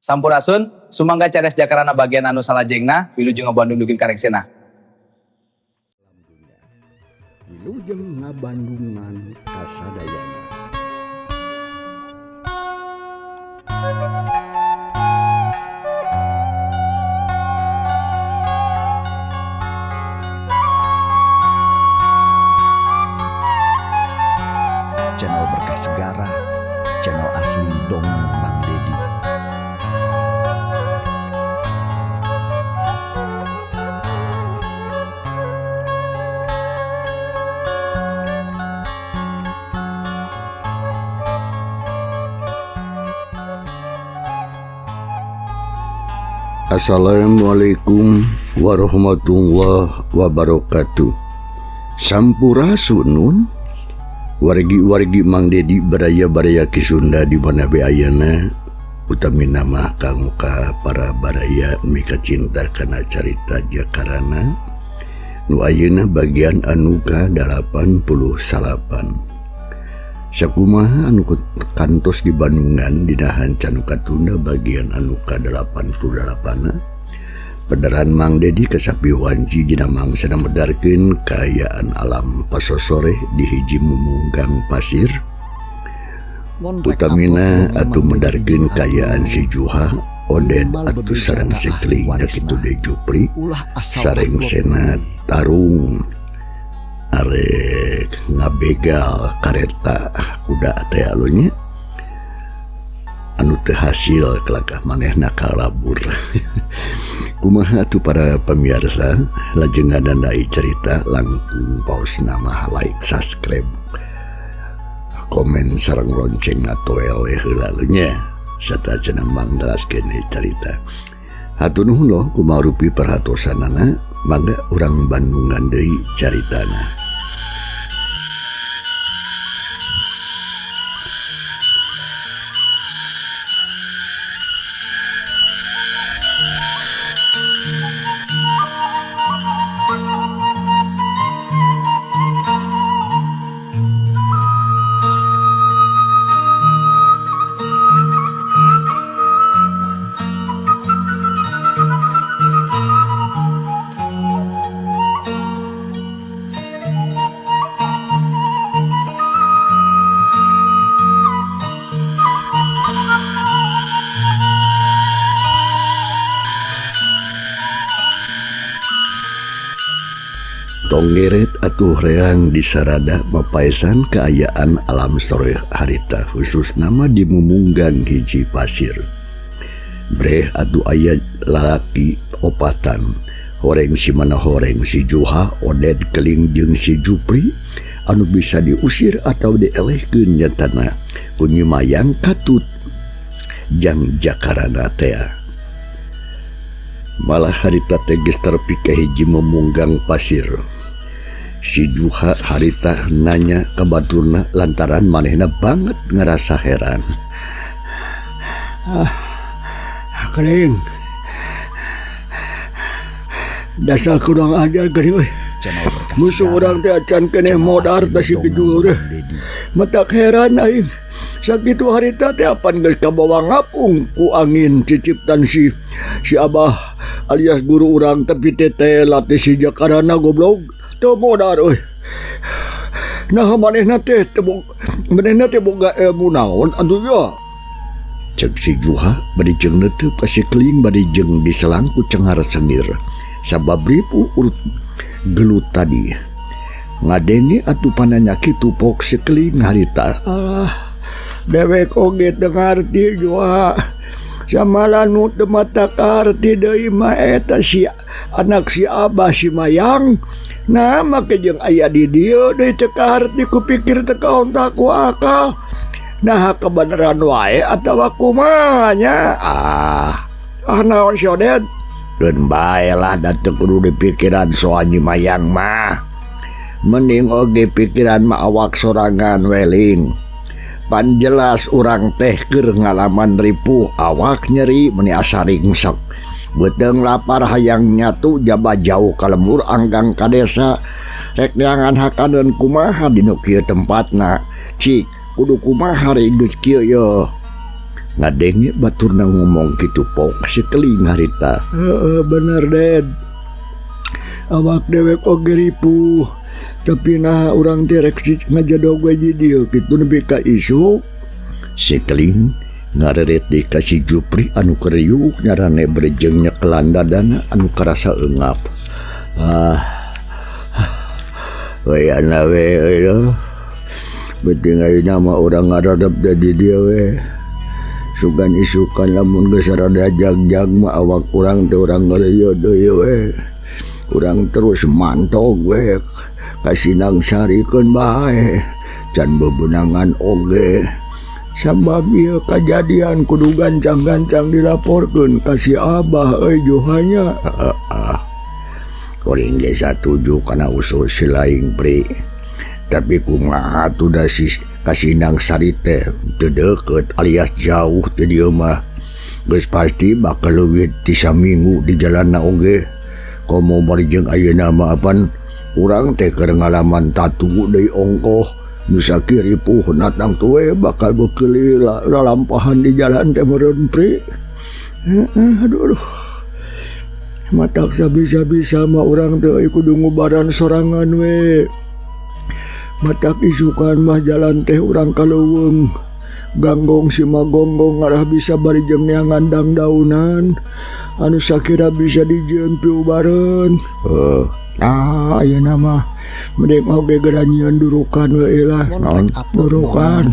Sampurasun, sumangga cares jakarana bagian anu salajengna, wilujeng ngabandung dugin karengsena. Wilujeng ngabandungan kasadayana. Channel Berkah Segara, channel asli Dongeng Mang Dedi. Assalamualaikum warahmatullahi wabarakatuh. Sampurasun nun. Wargi-wargi Mang Dedi baraya-baraya Ki Sunda di mana be ayana, utamina mah kanggo ka para baraya mika cinta kana carita Jakarana nu ayeuna bagian anu ka-89. Sakumaha anu kantos di Bandungan dina hanca nu katunda bagian anu ka-88. Pedaran Mang Dedi kasapi wanci dina mangsana medarkeun kaayaan alam pasosore di hiji mumunggang pasir. Utamina atuh medarkeun kaayaan si Juha, Oded atuh sareng Sikling kitu deui Jupri sareng Sena tarung arek ngabegal kareta kuda teh nya anu teu hasil kelakah manehna kalabur. Kumaha atuh para pemirsa, lajeng ngadandai cerita langkung paos nama like, subscribe, komen sareng lonceng atoel we heula nya serta cenah mangteraskeun cerita. Hatur nuhun loh kumaha rupi perhatosanana, mangga urang Bandungan deui caritana. Tong ngeret atuh reang disarada mapaesan kaayaan alam sore harita khusus nama di mumunggang hiji pasir. Breh atuh aya lalaki opatan, horeng si mana horeng si Juha, Oded Keling jeung si Jupri anu bisa diusir atau dielehkeun nyatana ku Nyi Mayang katut jang Jakarana tea. Malah harita teh geus tepi ka hiji memunggang pasir. Si Juha harita nanya ka baturna lantaran manehna banget ngerasa heran. Ah, Keling. Dasar kurang ajar geuning euy. Musuh urang teh acan keneh modar teh si Jujur. Matak heran aing. Sakitu harita teh apan geus kabawa ngapung ku angin ciciptan si Abah alias guru urang tapi teh latih si Jakarana goblok. Teu modar euy. Nah manehna teh manehna teh boga ilmu naon atuh ya. Cek si Juha bari jeung neuteub ka si Keling bari jeung diselangku cengar sengir. Sabab ripuh urut gelut tadi. Ngadenge atuh pananya kitu pok si Keling harita. Ah, dewek oge teu ngarti Juha. Samala nu teu mata kaarti deui mah eta si anak si Abah si Mayang. Nah make jeung aya di dieu deui teu kaarti ku pikir teu kaontak ku akal. Nah kebenaran wae atawa kumaha nya. Ah naon si Oded? Keun bae lah da teu kudu dipikiran soal Nyi Mayang mah. Mending oge pikiran mah awak sorangan weling. Pan jelas urang teh keur ngalaman ripuh awak nyeri meni asa ringsek. Beuteung lapar hayang nyatu jaba jauh ka lembur anggang ka desa. Rek neangan hakaneun kumaha dinu kieu tempatna. Cik kudu kumaha geus kieu yeuh. Ngadenge baturna ngomong kitu pok si Keling harita. Heeh bener Ded. Awak dewek oge ripuh. Tapi nah urang teh rek ngajedog we di dieu kitu nepi ka isuk. Si Keling ngareret deui ka si Jupri anu keur riuk nyarane brejeng nyekelan dadana anu karasa eungap. Ah. Wayana we euy. Beuteung ayeuna mah urang ngaradep di dieu we. Sugan isukan lamun geus rada jag-jag mah awak urang teh urang ngeureuyeuh deui we. Urang terus mantog we ka Sinang Sarikeun bae. Can bebenangan oge. Sabab ieu kajadian kudu gancang-gancang dilaporkeun ka si Abah euy Johanya. Heeh. Kuring ge satuju kana usul si laing Pri. Tapi kumaha atuh da si Kasinang Sari teh teu deukeut alias jauh ti dieu mah. Geus pasti bakal leuwih ti saminggu di jalanna oge. Komo bari jeung ayeuna mah apan urang teh keur ngalaman tatu deui ongkoh. Nu sakieu ripuhna tangtu we bakal beukeuli lalampahan di jalan teh meureun Pri. Heeh, aduh aduh. Matak sabisa-bisa mah urang teh kudu ngubaran sorangan we. Matak isukan mah jalan teh urang ka leuweung. Ganggong si Magonggong ngarah bisa bari jeung neangan dangdaunan anu sakira bisa dijieun piubareun. Heuh, nah ayeuna mah mending oge geura nyieun durukan we lah. Naon? Durukan.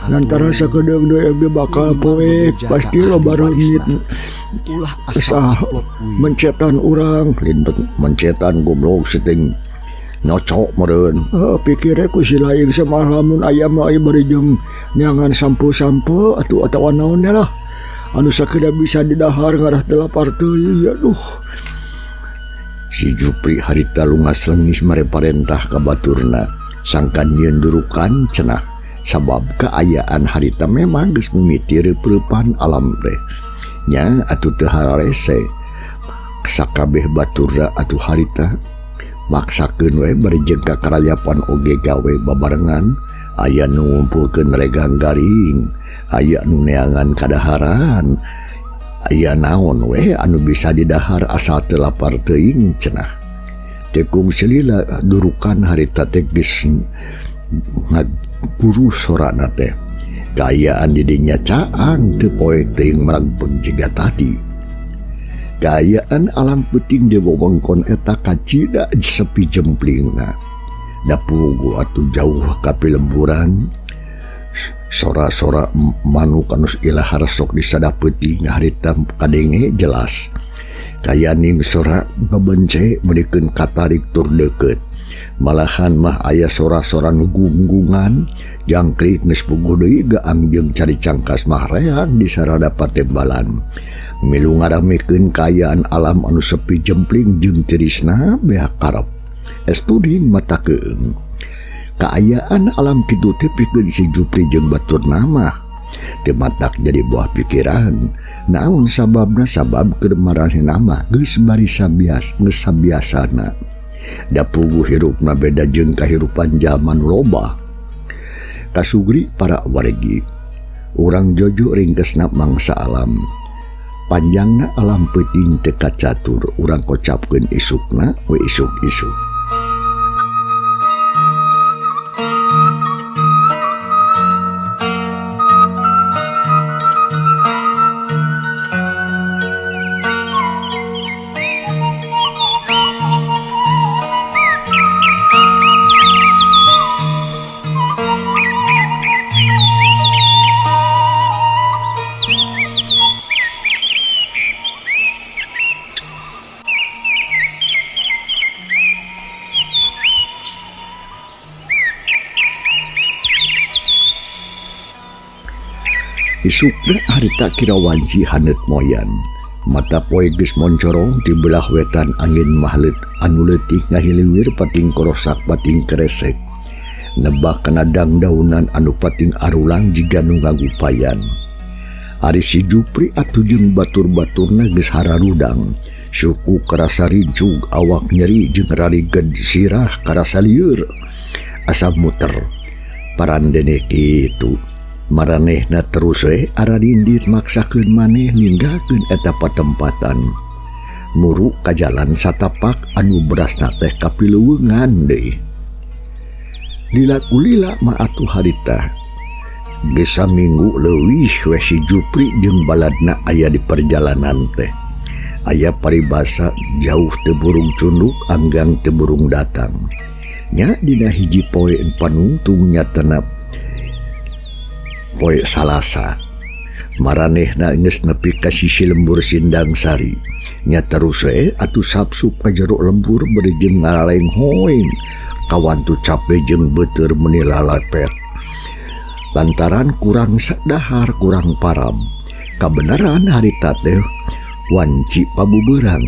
Lantara sakedeung deui oge bakal poek pasti loba reungit. Sah mencetan urang, lain mencetan goblok seting nyocok meureun. Heuh, pikirnya ku si laing samah lamun aya mah aya bari jeung neangan sampo-sampo atuh atawa naon lah. Anu sakira bisa didahar ngarah teu lapar teuing aduh. Si Jupri harita lungas lengis mare parentah ka baturna sangkan nyieun durukan cenah sabab kaayaan harita memang geus mimiti reupreupan alam teh. Nya atuh teu hararese sakabeh baturna atuh harita maksakeun we bari jeung kakarayapan oge gawe babarengan. Aya nu ngumpulkeun regang garing, aya nu neangan kadaharan, aya naon we anu bisa didahar asal teu lapar teuing cenah. Teu kungsi lila durukan harita teh geus ngaguru sorana teh. Kaayaan di dinya caang teu poek teuing malagpeg jiga tadi. Kaayaan alam peuting di wewengkon eta kacida sepi jemplingna. Dapugu atuh jauh ka pilemburan, sora-sora manuk anu ilahar sok disada peuting harita kadenge jelas. Kayaning sora bebence meunikeun katarik tur deukeut. Malahan mah aya sora-sora nu gunggungan, jangkrik geus puguh deui gaang jeung cari cangkas mah reang di sarada patembalan. Milu ngaramikeun kaayaan alam anu sepi jempling jeung tirisna beak karep. Estuding mata keung. Kaayaan alam kitu teh pikeun si Jupri jeung baturna mah teu matak jadi buah pikiran. Naon sababna sabab keur maranehna mah geus bari sabias geus sabiasana. Da puguh hirupna beda jeung kahirupan jalma nu loba. Kasugri para waregi. Urang jojo ringkesna mangsa alam. Panjangna alam peuting teu kacatur, urang kocapkeun isukna we isuk-isuk. Isukna harita kira wanci haneut moyan. Mata poe geus moncorong di belah wetan angin mahleut anu leutik ngahiliwir pating korosak pating keresek. Nebak kana dangdaunan anu pating arulang jiga nu ngagupayan. Ari si Jupri atuh jeung batur-baturna geus hararudang. Suku karasa rincug, awak nyeri jeung rariged sirah karasa lieur. Asa muter. Parandene kitu. Maranehna terus we ararindit maksakeun maneh ninggalkeun eta patempatan. Muru ka jalan satapak anu berasna teh kapileuweungan deui. Lila kulila mah atuh harita. Geus saminggu leuwih we si Jupri jeung baladna aya di perjalanan teh. Aya paribasa jauh teu burung cunduk anggang teu burung datang. Nya dina hiji poe panungtung nyatana poe Salasa. Maranehna geus nepi ka sisi lembur Sindang Sari. Nya terus we atuh sapsup ka jero lembur bari jeung ngaraleng hoeng. Kawantu cape jeung beuteur meuni lalepet. Lantaran kurang sadahar kurang param. Kabeneran harita teh wanci pabubeurang.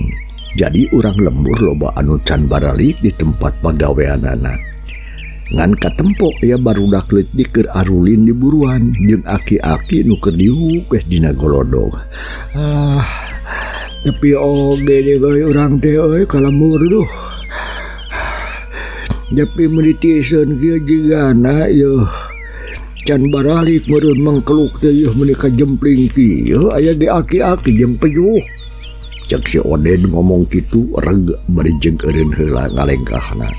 Jadi urang lembur loba anu can baralik di tempat pagaweanana. Ngan katempo aya barudak leutik keur arulin di buruan jeung aki-aki nu keur diuk weh dina golodog. Ah, tapi oge deui urang teh euy ka lembur duh. Tapi meuni tiiseun kieu jigana yeuh. Can baralik meureun mangkeluk teh yeuh meuni kajempling kieu aya ge aki-aki jeung pejuh. Cek si Oden ngomong kitu reg bari jeung eureun heula ngalengkahna.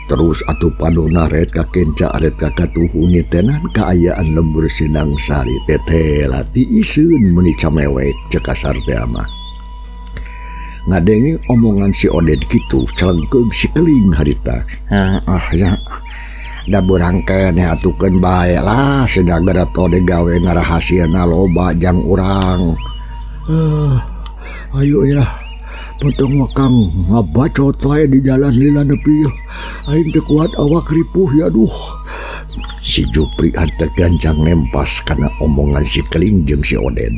Terus atuh panuna ret ka kenca ret ka katuhu nitenan kaayaan lembur Sindang Sari teteh tiiseun meuni camewek cek kasar teh mah. Ngadenge omongan si Oden kitu celengkeung si Keling harita. Ah ya. Da beurang keneh atukeun bae lah sedagara tode gawe ngarahasiana loba jang urang. Ayo ya. Potong wakang ngabacot wae di jalan lila nepi. Aing teu kuat awak ripuh ya duh. Si Jupri harta gancang nempas kana omongan si Keling jeung si Oden.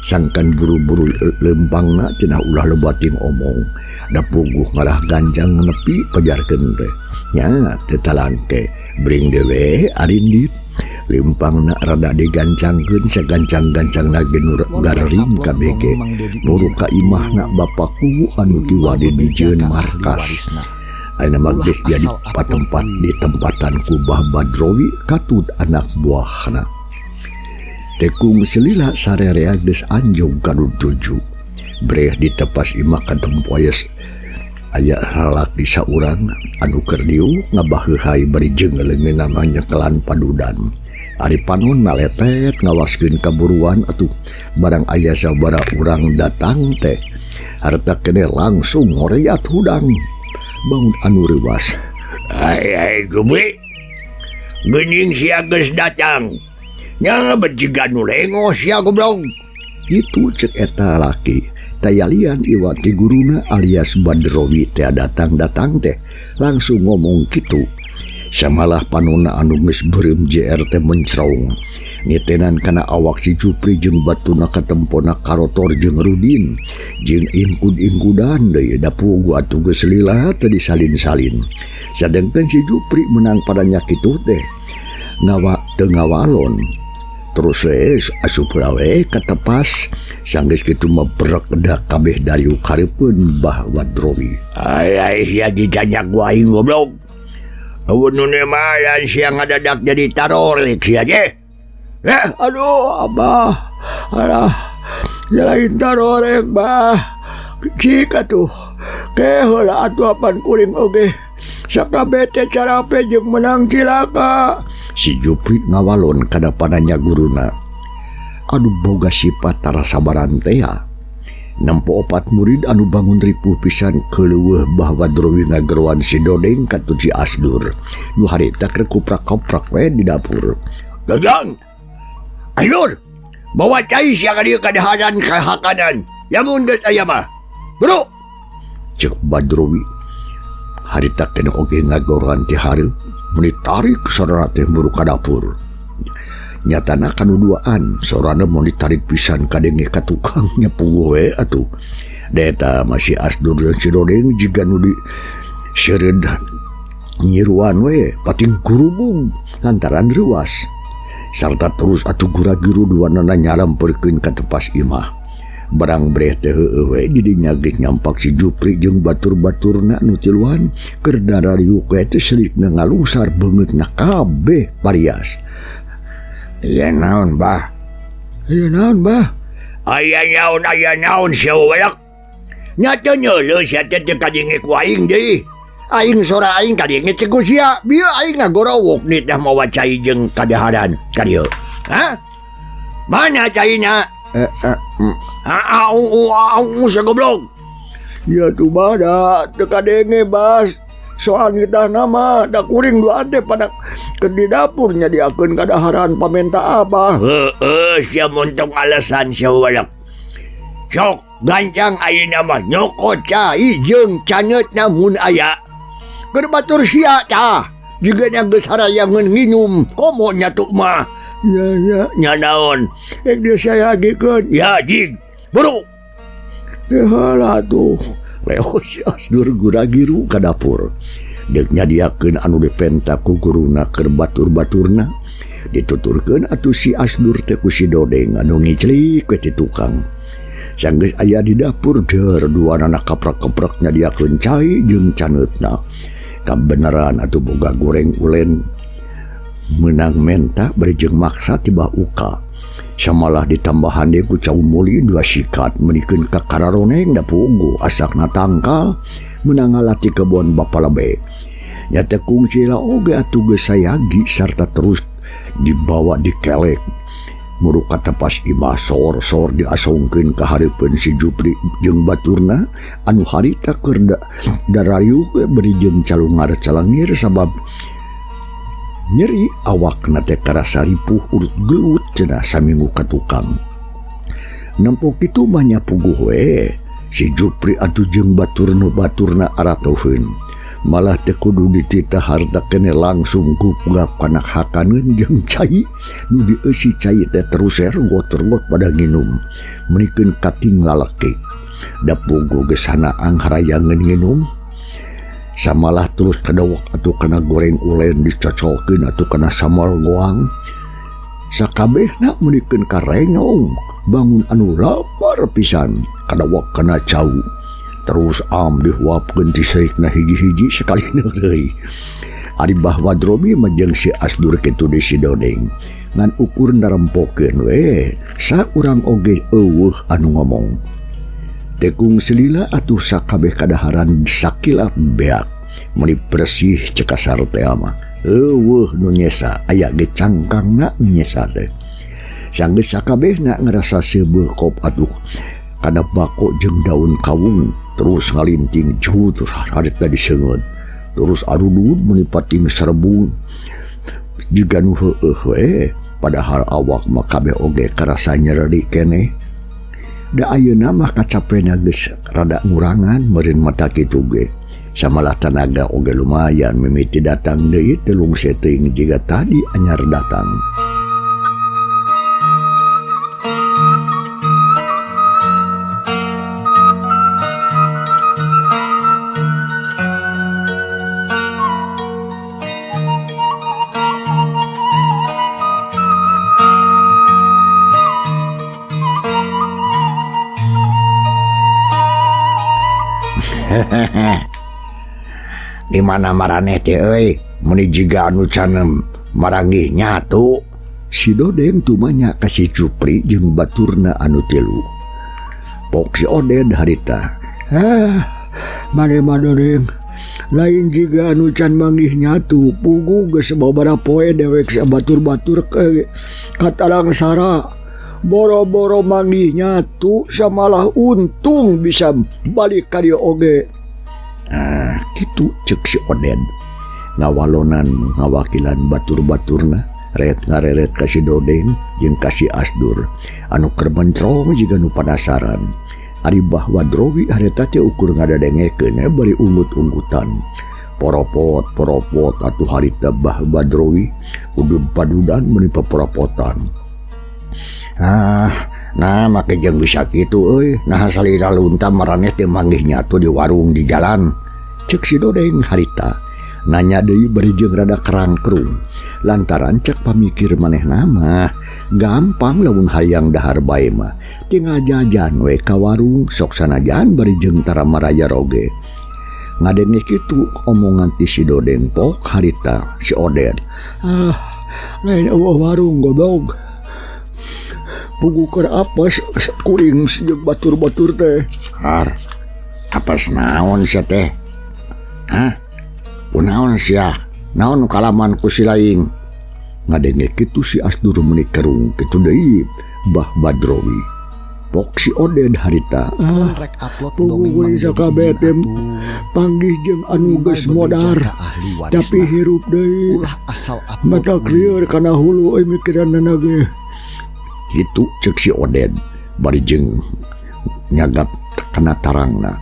Sangkan buru-buru lempangna cenah ulah loba ting omong. Da puguh ngalah gancang nepi pajarkeun teh. Nya teu talangke bring dewe arindit. Lempangna rada digancangkeun sagancang-gancangna ge nu garering kabege. Nuru ka imahna bapakku anu diwade dijieun markas. Ayeuna mah geus jadi patempat di tempatan ku Bah Badrowi katut anak buahna. Tekung selila sarerea geus anjog ka nu tuju. Breh ditepas imah ka tempoyes aya lalaki saurang anu keur diuk ngabaheuhai bari jeung leungeunna nyekelan padudan. Ari panon maletet ngawaskeun kaburuan atuh barang aya sabaraha urang datang teh. Harta keneh langsung ngoreat hudang. Bangun anu reuwas. Ai ai gebi. Geuning sia geus datang. Nya bejiga nu lengo sia goblok. Itu cek eta laki. Tayalian iwati guruna alias Badrowi teh datang-datang teh langsung ngomong kitu. Samalah panona anu geus beureum JR teh mencrong. Nitenan kana awak si Jupri jeung batuna katempona karotor jeung Rudin. Jeung ingkud-ingkudan deui da puguh atuh geus lila teh disalin-salin. Sadengkeun si Jupri menang padanya kitu teh. Ngawa teu ngawalon. Terus asup we katepas sanggeus kitu mah brek da kabeh dari kareupkeun Bah Badrowi. Ai ai sia dijanyak ku aing goblok. Eueun nu nemayan sia ngadadak jadi tarorek sia ge. Aduh abah. Alah lain tarorek bah. Cik atuh. Ke heula atuh apan kuring oge. Sakabeh teh carape jeung menang cilaka. Si Jupri ngawalon kana pananya guruna. Aduh boga sifat tara sabaran teh. Nempo opat murid anu bangun ripuh pisan keuleuweuh Bah Badrowi ngageroan si Dodeng katut si Asdur. Nu harita keur kuprak-koprak we di dapur. Gagang. Ayur. Bawa cai sia ka dieu ka daharan ka hakanan. Lamun geus aya mah. Bro. Cek Badrowi. Harita keneh oge ngagoran ti hareup. Meni tarik sorana teh muru ka dapur. Nyatana kanu duaan sorana mun ditarik pisan kadenge ka tukang nya puguh we atuh. Da eta masih Asdur jeung si Dodeng jiga nu di seureud nyiruan we pating kurubung lantaran reuas. Sarta terus atuh gura-giru duanana nyalamperkeun ka tepas imah. Barang breh teh heueuh we di dinya geus nyampak si Jupri jeung batur-baturna nu tiluan keur darariuk we teh selikna ngalungsar beungeutna kabeh parias. Aya naon bah? Aya naon bah? Aya naon sia wayak. Nya teu nyeuleuh sia teh teu kadenge ku aing deui. Aing sora aing kadenge teh ku sia. Bieu aing ngagorowok nitah mawa cai jeung kadaharan ka dieu. Hah? Mana caina? Au sia goblok. Ya tuh bah da teu kadenge bas. Soal nitah nama da kuring dua teh pada ke di dapur nyadiakeun kadaharan pamenta abah. Heueuh sia montong alasan sia walak. Sok gancang ayeuna mah nyokot cai jeung caneutna mun aya. Keur batur sia tah. Jiga nya geus harayangeun nginum komo nyatu mah. Ya ya nya naon? Rek dia sayagikeun. Ya jig. Buru. Heula tuh. Leo si Asdur guragiru ka dapur. Deuk nyadiakeun anu dipenta ku guruna keur batur-baturna. Dituturkeun atuh si Asdur teh ku si Dodeng anu ngiclik we ti tukang. Sanggeus aya di dapur deur duanana kaprak-keprek nyadiakeun cai jeung caneutna. Kabeneran atuh boga goreng ulen meunang menta bari jeung maksa tibah uka. Samalah ditambahan deui ku cau muli dua sikat meunikeun ka kararoneng da puguh asakna tangkal meunang ngalati kebon bapa lebe. Nya teh kungsi oge atuh geus sayagi sarta terus dibawa dikelek. Muru katapas imah sor-sor diasongkeun ka hareupeun si Jupri jeung baturna anu harita keur darariuk we bari jeung calungar calangir sabab nyeri awakna teh karasa ripuh urut gelut cenah saminggu ka tukang. Nempo kitu mah nya puguh we si Jupri atuh jeung baturna aratoheun. Malah teu kudu dititah harta kene langsung gupgap kana hakaneun jeung cai nu dieusi cai teh terus ergot-ergot pada nginum meunikeun kating lalaki. Da puguh geus hanaang harayangeun nginum. Samalah terus kadawak atuh kana goreng ulen dicocolkeun atuh kana samal goang. Sakabehna meunikeun karengong bangun anu lapar pisan kadawak kana cau. Terus am dihuapkeun ti seurikna hiji-hiji sakali deui. Ari Bah Wadrobi mah jeung si Asdur kitu di si Dodeng. Ngan ukur narempokeun we saurang oge eueuh anu ngomong. Tekung selila atuh sakabeh kadaharan sakilat beak meuni bersih cekasar teh mah. Eueuh nu nyesa aya ge cangkangna nyesa teh. Sanggeus sakabehna ngarasa seubeuh kop atuh kana bako jeung daun kawung terus ngalinting jut harita diseungeut. Terus arudud meuni pating serbung jiga nu heueuh we padahal awak mah kabeh oge karasa nyereri keneh. Da ayeuna mah kacapena geus rada ngurangan meureun mata kitu ge. Samalah tanaga oge lumayan mimiti datang deui telung setting jiga tadi anyar datang. Di mana maraneh teh euy meuni jiga anu canem maranggih nyatu. Si Dodeng tumanya ka si Jupri jeung baturna anu tilu. Pok si Oded harita. Ah, mane mah Dodeng lain jiga anu can manggih nyatu puguh geus sababaraha poe dewek sabatur-batur ke katalang sara. Boro-boro manggih nyatu samalah untung bisa balik ka dieu oge. Ah, kitu ceuk si Oded. Ngawalonan ngawakilan batur-baturna ret ngareret ka si Dodeng jeung ka si Asdur anu keur mencrong jiga nu panasaran. Ari Bah Wadrowi harita teh ukur ngadadengekeun bari unggut-unggutan. Poropot-poropot atuh harita Bah Wadrowi udud padudan meuni paporopotan. Ah, nah make jeung bisa kitu euy. Nah salila lunta maraneh teh manggih nyatu di warung di jalan. Cek si Dodeng harita. Nanya deui bari jeung rada kerangkerung. Lantaran cek pamikir manehna mah gampang lamun hayang dahar bae mah. Tinggal jajan we ka warung sok sanajan bari jeung tara maraya roge. Ngadenge kitu omongan ti si Dodeng pok harita si Oded. Ah, Lain eueuh warung goblok. Puguh keur apes kuring jeung batur-batur teh. Har. Apes naon sia teh? Hah? Kunaon sia? Naon kalaman ku si laing? Ngadenge kitu si Asdur meuni kerung kitu deui Bah Badrowi. Pok si Oded harita. Mun rek upload Puguh dongeng Mang kuring Dedi sakabeh izin teh atuh. panggih jeung anu Minimal geus bebeja modar ka ahli tapi warisna. hirup deui. Ulah asal upload Mata deui. lieur kana hulu euy mikiranana ge. Kitu ceuk si Oded bari jeung nyagap kana tarangna.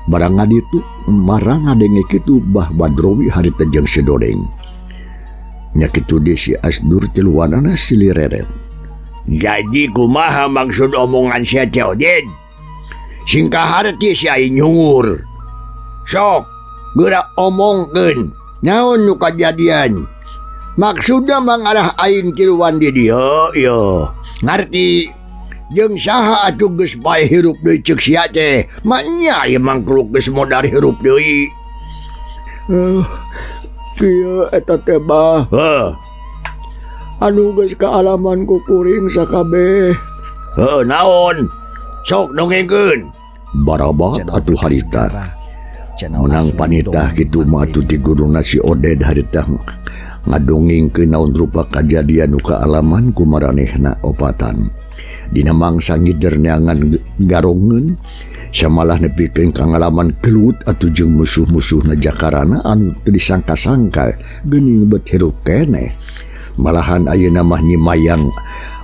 Barang ngaditu marang ngadenge kitu Bah Badrowi harita jeung si Dodeng. Nya kitu deui si Asdur tiluanana silireret. Jadi kumaha maksud omongan sia teh Oded? Sing kaharti sia nyungur. Sok geura omongkeun naon nu kajadian. Maksudna mangarah aing tiluan di dieu ieu. Ngarti jeung saha atuh geus bae hirup deui ceuk sia teh. Maknya ieu mangkluk geus modar hirup deui. Kieu eta teh Bah. Heuh. Anu geus kaalaman ku kuring sakabeh. Heuh naon? Sok dongengkeun. Barabat Channel atuh Berkah harita. Segara, channel Menang asli panitah dongeng kitu Mang mah atuh Dedi. ti guruna si Oded harita ngadongengkeun naon rupa kajadian nu kaalaman ku maranehna opatan. Dina mangsa ngider neangan garongeun samalah nepikeun ka ngalaman gelut atuh jeung musuh-musuhna Jakarana anu teu disangka-sangka geuning bet hirup keneh. Malahan ayeuna mah Nyimayang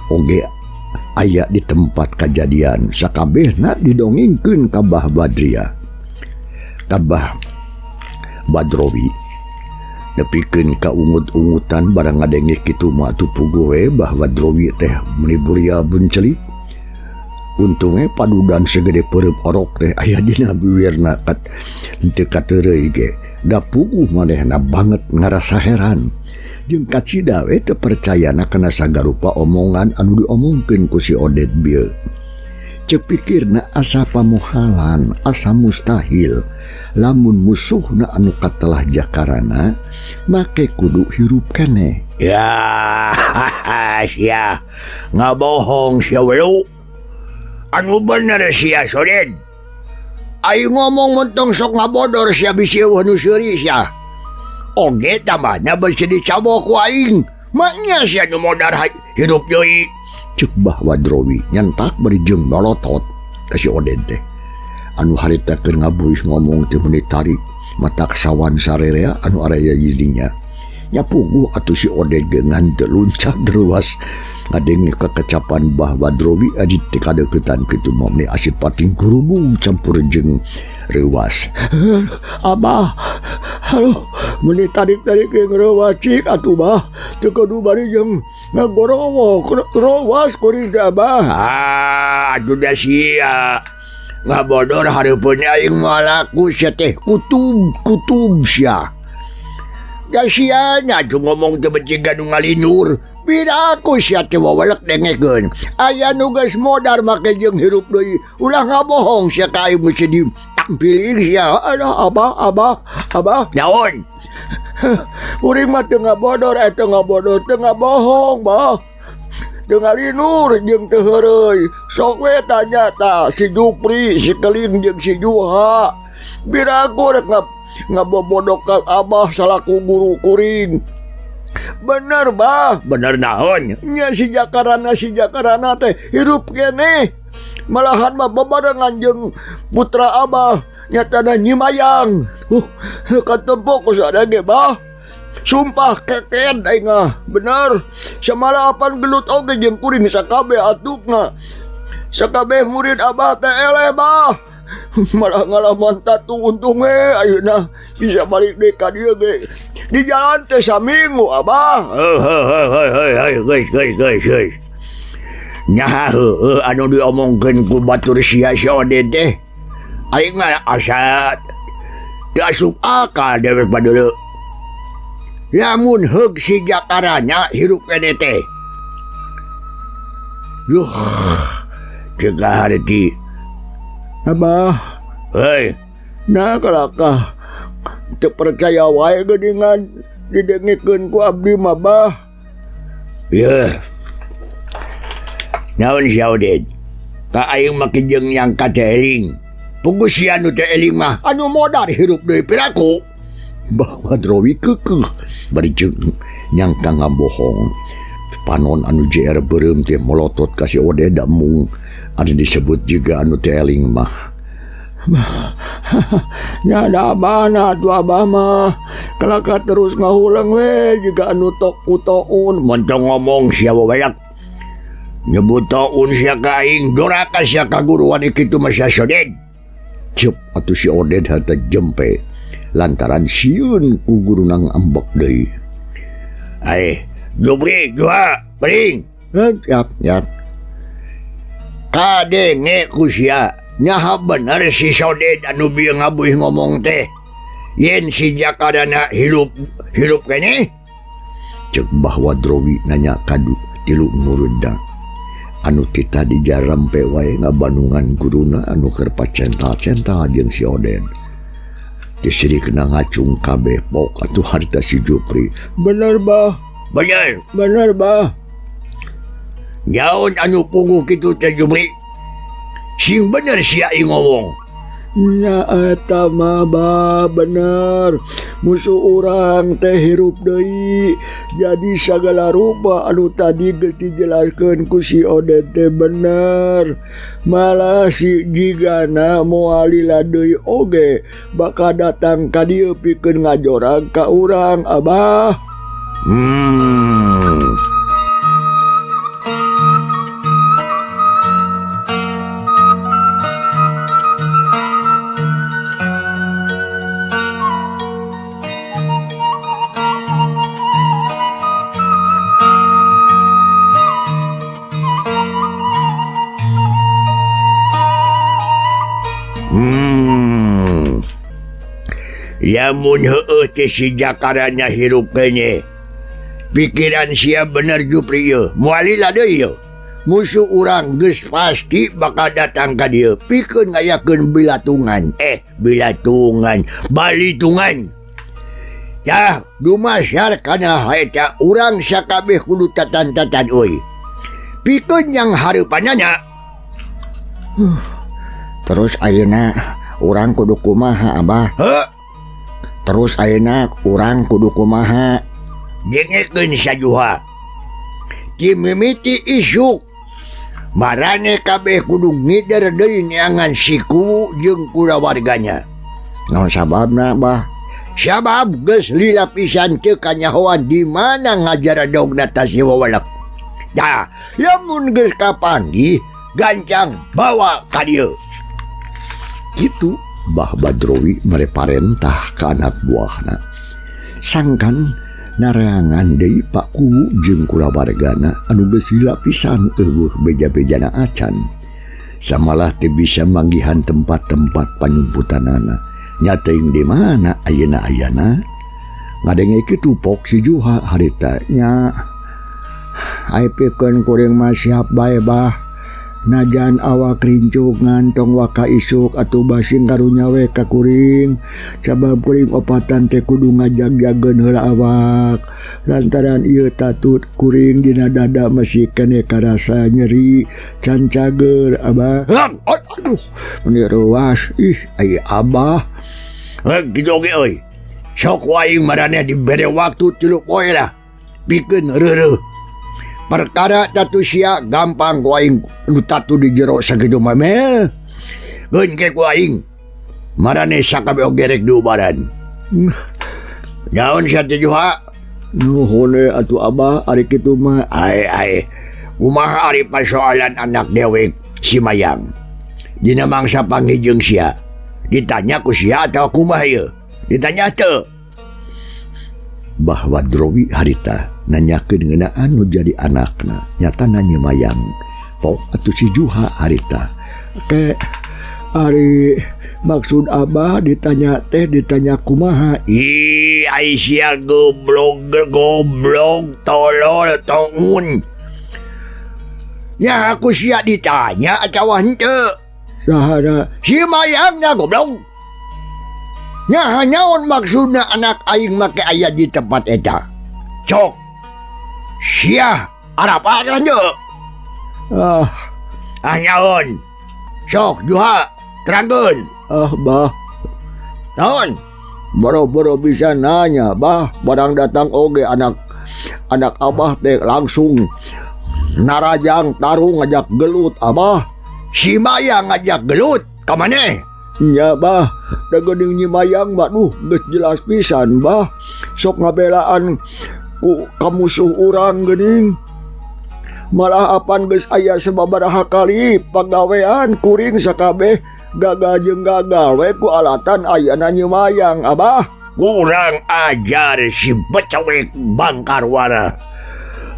oge aya di tempat kajadian sakabehna didongengkeun ka Bah Badria. Ka Bah Badrowi. Nepikeun ka ungut-ungutan barang ngadenge kitu mah atuh puguh we Bah Badrowi teh meuni buria buncelik. Untunge padudan segede peureub orok teh aya dina biwirna kat henteu kateureuy ge. Da puguh manehna banget ngarasa heran. Jeung kacida we teu percayana kana sagarupa omongan anu diomongkeun ku si Oded bieu. Ceuk pikirna asa pamohalan, asa mustahil. Lamun musuhna anu katelah Jakarana make kudu hirup keneh. Ya, sia ngabohong sia welu. Anu bener sia Soded. Aing ngomong mentong sok ngabodor sia bisi eueuh nu seuri sia. Oge tambahna beusi dicabok ku aing. Maknya sia nu modar hirup deui. Ceuk Bah Badrowi nyentak bari jeung molotot ka si Oded teh. Anu harita keur ngabuih ngomong teh meuni tarik matak sawan sarerea anu araya jadinya. Nya puguh atuh si Oded ge ngan teu luncat ruas ngadenge kekecapan Bah Badrowi adi teh kadeuketan kitu mah meuni asip pating kurubung campur jeung reuas. Abah, aduh, meuni tarik-tarik jeung reuas cik atuh Bah. Teu kudu bari jeung ngagorowok reuas kuring teh Abah. Ah, atuh da sia. Ngabodor hareupeun aing moal laku sia teh kutub kutub sia. Da sia nya atuh ngomong teu becik nu ngalinur. Piraku sia teh wawelek dengekeun. Aya nu geus modar make jeung hirup deui. Ulah ngabohong sia ka aing mesti ditampilin sia. Aduh, Abah, Abah, Abah. Naon? Kuring mah teu ngabodor, teu ngabodor, teu ngabohong, Bah. Teu ngalinur jeung teu heureuy. Sok we tanya tah si Jupri, si Keling jeung si Juha. Piraku rek ngabobodok ka Abah salaku guru kuring. Bener, Bah. Bener naon? Nya si Jakarana teh hirup keneh. Malahan mah bebarengan jeung putra Abah nyatana Nyimayang. Katempok ku sada ge, Bah. Sumpah keken aing ah. Bener. Samalapan gelut oge jeung kuring sakabeh atukna. Sakabeh murid Abah teh eleh, Bah. Malah ngalaman tatu untung we ayeuna bisa balik deui ka dieu ge. Di jalan teh saminggu, Abah. Heuh heuh heuh heuh heuh geus geus geus geus. Nyaha heueuh anu diomongkeun ku batur sia si Oded teh. Aing mah asa teu asup akal dewek badeuleu. Lamun heug si Jakarana hirup keneh teh. Duh, cegah harti. Abah. Hei. Nah kalakah teu percaya wae geuningan didengikeun ku abdi mah, Bah. Yeuh. Naon sia Oded? Ka aing mah kijeng nyangka teh eling. Puguh sia nu teh eling mah anu modar hirup deui piraku. Mbah Badrowi kekeh bari jeung nyangka ngabohong. Panon anu JR beureum teh molotot ka si Oded mung anu disebut juga anu teh eling mah. Nya da abahna atuh abah mah kalaka terus ngahuleng we jiga anu tok ku toun. Montong ngomong sia wawalak. Nyebut toun sia ka aing doraka sia ka guruan kitu mah sia Oded. Cep atuh si Oded harta jempe lantaran sieun ku guruna ngambek deui. Ai, Jupri, Juha, Beling. Yap, yap. Kadenge ku sia, nyaha bener si Soded anu bieu ngabuih ngomong teh. Yen si Jakarana hirup hirup keneh? Cek Mbah Wadrowi nanya kadu tilu muridna. Anu ti tadi jarampe wae ngabandungan guruna anu keur pacental-cental jeung si Oded. Tisirikna ngacung kabeh pok atuh harita si Jupri. Bener bah. Bener. Bener bah. Nyaon anu puguh kitu teh Jupri? Sing bener sia ieu ngomong. Nya eta mah bah bener. Musuh urang teh hirup deui. Jadi sagala rupa anu tadi geus dijelaskeun ku si Oded teh bener. Malah si jigana moal lila deui oge bakal datang ka dieu pikeun ngajorang ka urang abah. Lamun heueuh teh si Jakarana hirup keneh. Pikiran sia bener Jupri ieu. Moal lila deui ieu. Musuh urang geus pasti bakal datang ka dieu pikeun ngayakeun bilatungan. Bilatungan, balitungan. Tah, dumasar kana eta urang sakabeh kudu tatan-tatan euy. Pikeun yang hareupanana. Terus ayeuna urang kudu kumaha abah? Heuh. Terus ayeuna urang kudu kumaha? Dengekeun sajuha. Ti mimiti isuk marane kabeh kudu ngider deui neangan si kuwu jeung kulawargana. Naon sababna bah? Sabab geus lila pisan teu kanyahoan di mana ngajaradogna ta si wawalak. Tah, lamun geus kapanggih gancang bawa ka dieu. Kitu Mbah Badrowi mere parentah ka anak buahna. Sangkan nareangan deui Pak Kuwu jeung kulawargana anu geus lila pisan eueuh beja-bejana acan. Samalah teu bisa manggihan tempat-tempat panyumputanana. Nya teuing di mana ayeuna ayana? Ngadenge kitu pok si Juha harita nya. Ai pikeun kuring mah siap bae bah. Najan awak rincuk ngantong waka isuk atuh basing karunya we ka kuring. Sabab kuring opatan teh kudu ngajag-jageun heula awak. Lantaran ieu tatut kuring dina dada masih keneh karasa nyeri can cager abah. Aduh, meni reuas ih ai abah. Heuh kitu oge euy. Sok wae maraneh dibere waktu 3 poe lah. Pikeun reureuh. Perkara tatu sia gampang ku aing nu tatu di jero sakitu mah meh. Geun ke ku aing. Marane sakabeh oge rek diubaran. Naon sia teh Juha? Nuhun we atuh abah ari kitu mah. Ai ai. Kumaha ari persoalan anak dewek si Mayang? Dina mangsa panggih jeung sia. Ditanya ku sia atawa kumaha ieu? Ditanya teu? Mbah Wadrowi harita nanyakeun ngeunaan nu jadi anakna nyata nanya Mayang. Pok atuh si Juha harita. Ke ari maksud abah ditanya teh ditanya kumaha? Ih, ai sia goblok goblok tolol tongun. Nya aku sia ditanya atawa henteu? Sahana si Mayangna goblok. Nya nyaon maksudna anak aing make aya di tempat eta? Cok. Sia Arapa lanjut. Ah, Ah nyaon. Sok Juha, terangkeun. Ah bah. Naon? Boro-boro bisa nanya, bah. Barang datang oge anak anak abah teh langsung narajang tarung ngajak gelut abah. Si Mayang ngajak gelut ka maneh? Nya bah, da geuning Nyi Mayang mah duh geus jelas pisan bah. Sok ngabelaan ku ka musuh urang geuning. Malah apan geus aya sababaraha kali pagawean kuring sakabeh gagal jeung gagal we ku alatan ayana Nyi Mayang abah. Kurang ajar si becewek bangkarwana.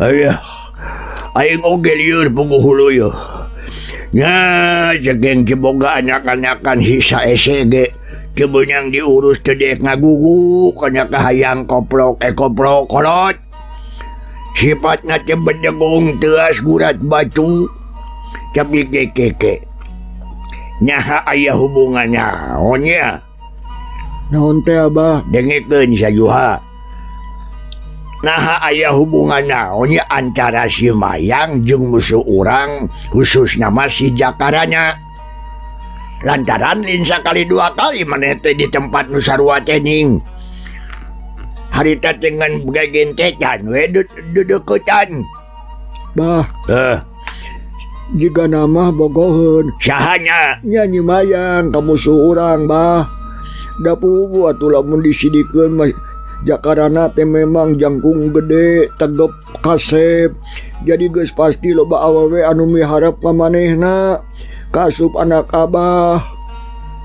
Ayah, aing oge lieur puguh hulu yeuh. Nya cegeng ciboga anak-anakan hisa ese ge kebenyang diurus teu deek ngagugu kana kahayang koplok koplok kolot. Sifatna teh bedegong teuas gurat batu. Tapi keke nyaha aya hubungannya naonnya? Naon teh abah? Dengekeun sajuha. Naha aya hubungan naonnya antara si Mayang jeung musuh urang khususna mah si Jakaranya. Lantaran lain sakali dua kali maneh teh di tempat nu sarua teh ning. Harita dengan gagentetan we dedeukeutan. Bah. Jiga nama bogoheun. Sahanya? Nya Nyi Mayang ka musuh urang bah. Da puguh atuh lamun disidikeun mah Jakarana teh memang jangkung gede, tegep kasep. Jadi geus pasti loba awewe anu miharep ka manehna. Kasup anak abah.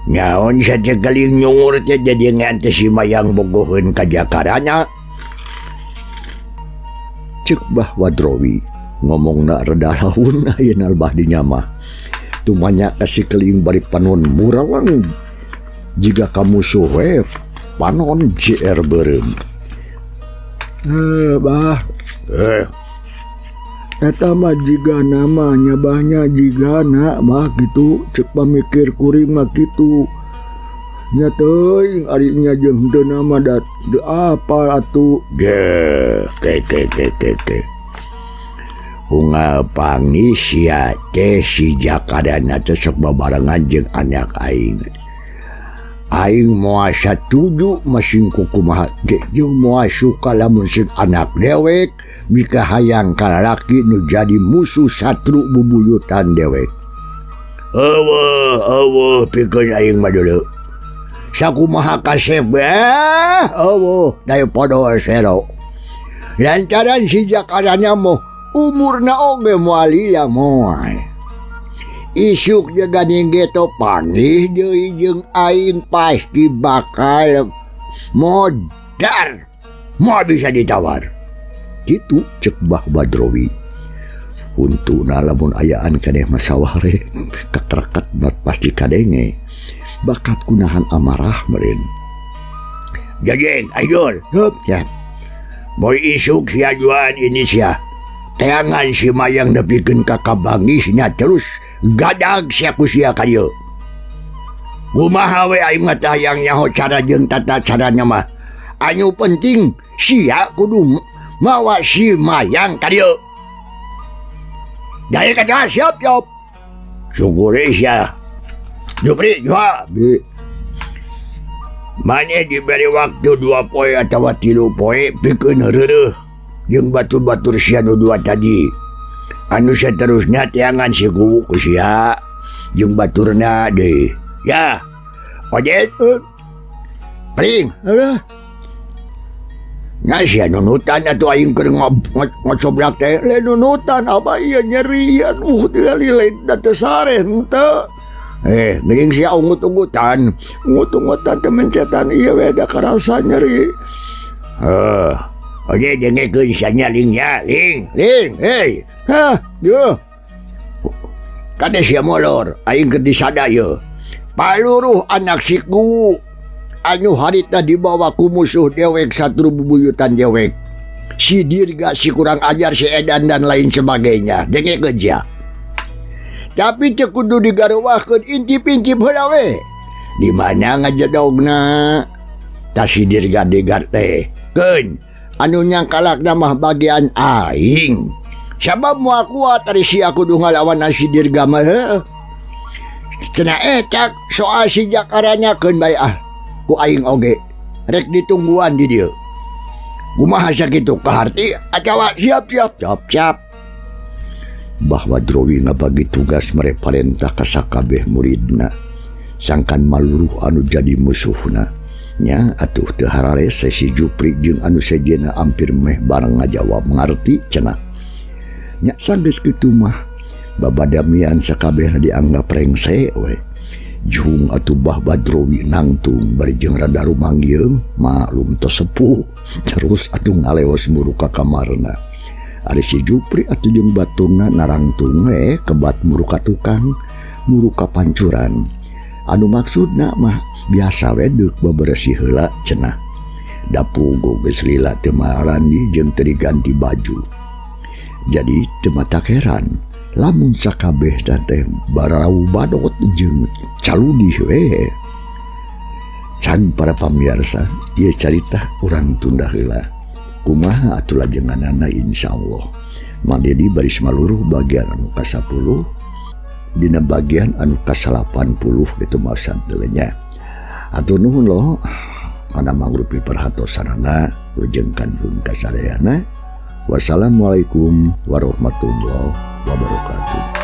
Nyaon saja geling nyungur teh jadi ngan teh si Mayang bogoheun ka Jakarana. Ceuk Bah Wadrowi ngomongna reda laun ayeuna bah dinya mah. Tumanya ka si keling bari panon muraleng jiga ka musuh we panon JR beureum. Bah. Eta mah jiga namanya bahnya jigana mah gitu cek pamikir kuring mah kitu. Nya teuing ari nya jeung henteu nama da teu apal atuh. Ge ke ke ke ke ke. Unggal pangis sia teh si Jakarana teh sok babarengan jeung anak aing. Aing moal satuju masing kukumaha ge jeung moal suka lamun sieun anak dewek mikahayang ka lalaki nu jadi musuh satru bubuyutan dewek. Eueuh eueuh pikeun aing mah deuleu. Sakumaha kasep eueuh dayu podol sero. Lantaran si Jakarana mah umurna oge moal lila moal. Isuk jeung gandeng geto panggih deui jeung aing pasti bakal modar. Moal bisa ditawar. Kitu cek Bah Badrowi. Untuna lamun ayaan keneh masawah re kakereket mat pasti kadenge. Bakat kunahan amarah meureun. Jagen, ayo. Hup, ya. Boy isuk siajuan ini sia. Teangan si Mayang nepikeun ka kabangisnya terus gadag sia ku sia ka dieu. Kumaha we aing mah teh hayang nyaho cara jeung tata caranya mah. Anu penting sia kudu mawa si Mayang ka dieu. Daya kata siap siap. Syukur sia. Jupri juha. Bi. Maneh diberi waktu 2 poe atawa 3 poe pikeun reureuh jeung batur-batur sia nu 2 tadi. Anu seterusnya teangan si kuwu ku sia jeung baturna deui. Ya. Ojet. Pling. Alah. Nya sia nunutan atuh aing keur ngocobrak teh. Lain nunutan abah ieu nyerian. Tingali lain da teu sare henteu. Geuning sia ungut-ungutan. Ungut-ungutan teh mencetan ieu we da karasa nyeri. Heuh. Oke, dengekeun sia nya ling nya, ling, ling, hei. Hah, yeuh. Kade sia molor, aing keur disada yeuh. Paluruh anak siku anu harita dibawa ku musuh dewek satru bubuyutan dewek. Si Dirga, si kurang ajar, si Edan dan lain sebagainya. Dengekeun sia. Tapi teu kudu digareuwahkeun intip-intip heula we. Di mana ngajedogna? Tah si Dirga degar teh. Keun anu nyangkalakna mah bagian aing. Sabab moal kuat ari sia kudu ngalawan si Dirga mah heueuh. Cenah eta soal si Jakaranya keun bae ah ku aing oge rek ditungguan di dieu. Kumaha sakitu kaharti atawa siap-siap siap-siap. Bah Badrowi ngabagi tugas mere parentah ka sakabeh muridna sangkan maluruh anu jadi musuhna. Nya atuh teu hararese si Jupri jeung anu sejenna ampir meh bareng ngajawab ngarti cenah. Nya sanggeus kitu mah babadamian sakabehna dianggap rengse we. Jung atuh Bah Badrowi nangtung bari jeung rada rumangyeung maklum tos sepuh terus atuh ngaleos muru ka kamarna. Ari si Jupri atuh jeung baturna narangtung we kebat muru ka tukang muru ka pancuran. Anu maksudna mah biasa we deuk beberesih heula cenah. Da puguh geus lila teu marandi jeung teu diganti baju. Jadi teu matak heran lamun sakabeh teh barau badot jeung caludih we. Can para pamirsa, ieu carita urang tunda heula. Kumaha atuh lajenganana insyaallah. Mang Dedi baris maluruh bagian anu ka-10 dina bagian anu ka-80 kitu maksud nya. Atur nuhun loh kana mangrupi perhatosanana wilujeng kanjung kasadayana. Wassalamualaikum warahmatullahi wabarakatuh.